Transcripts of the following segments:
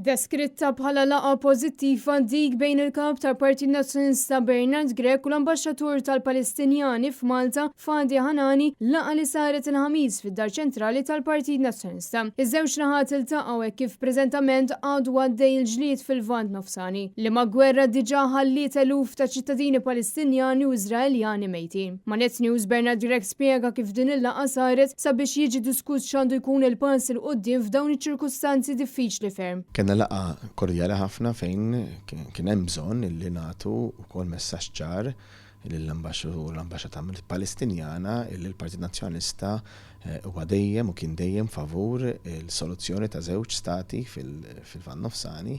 Deskritta bħala laqgħa pożittiva dik bejn il-Kap tal-Partit Nazzjonalista Bernard Grech u l-Ambaxxatur tal-Palestinjani f'Malta, Fadi Hanani, laqgħa li saret il-Ħamis fid-Dar Ċentrali tal-Partit Nazzjonalista. Iż-żewġ naħat iltaqgħu hekk kif preżentament għadu għaddej il-ġlied fil-Lvant Nofsani, liema gwerra diġà ħalliet eluf ta' ċittadini Palestinjani u Iżraeljani mejtin. Ma' Net News Bernard Grech spjega kif din il-laqgħa saret sabiex jiġi diskuss x'għandu jkun il-pass 'il quddiem f'dawn iċ-ċirkustanzi diffiċli ferm. Kellna laqgħa kordjali ħafna fejn kien hemm bżonn illi nagħtu wkoll messaġġ ċar lill-ambaxxatur u l-ambaxxata Palestinjana illi l-Partit Nazzjonalista huwa dejjem u kien dejjem favur il-soluzzjoni ta' żewġ stati fil-Lvant Nofsani.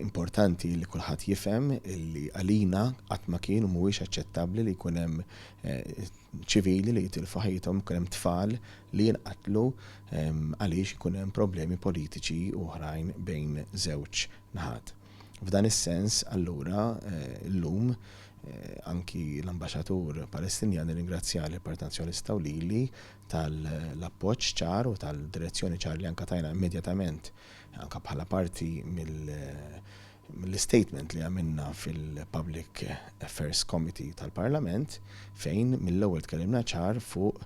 Importanti li kulħadd jifhem li għalina qatt ma kien u mhuwiex aċċettabbli li jkun hemm ċivili li jitilfu ħajjithom, jkun hemm tfal li jinqatlu għaliex ikun hemm problemi politiċi u oħrajn bejn żewġ naħat. F'dan is-sens allura llum anki l-ambaxxatur Palestinjan irringrazzja lill-Partit Nazzjonalista u lili tal-appoġġ ċar u tal-direzzjoni ċar li anke tajna immedjatament anke bħala parti mill-istatement li għamilna fil-Public Affairs Committee tal-Parlament fejn mill-ewwel tkellimna ċar fuq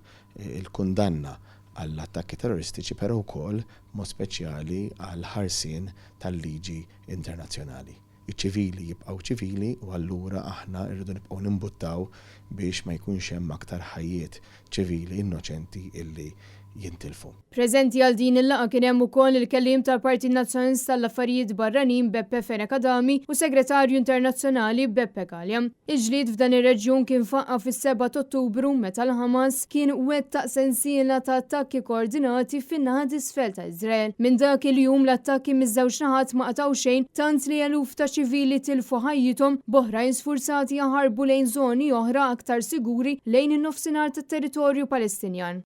il-kundanna għall-attakki terroristiċi però wkoll b'mod speċjali għall-ħarsien tal-liġi internazzjonali. Iċ-ċivili jibqgħu ċivili u allura aħna rridu nibqgħu nimbuttaw biex ma jkunx hemm aktar ħajjiet ċivili innoċenti illi jintilfu. Preżenti għal din il-laqgħa kien hemm ukoll il-Kelliem tal-Partit Nazzjonalista għall-Affarijiet Barranin Beppe Fenech Adami u Segretarju Internazzjonali Beppe Galea. Il-ġlied f'dan ir-reġjun kien faqqa' fis-sebgħa t'Ottubru meta l-Ħamas kien wettaq sensiela ta' attakki koordinati fin-naħa t'isfel ta' Iżrael. Minn dak il-jum l-attakki miż-żewġ naħat ma qatgħu xejn tant li eluf ta' ċivili tilfu ħajjithom b'oħrajn sfurzati jaħarbu lejn żoni oħra aktar siguri lejn in-nofsinhar tat-territorju Palestinjan.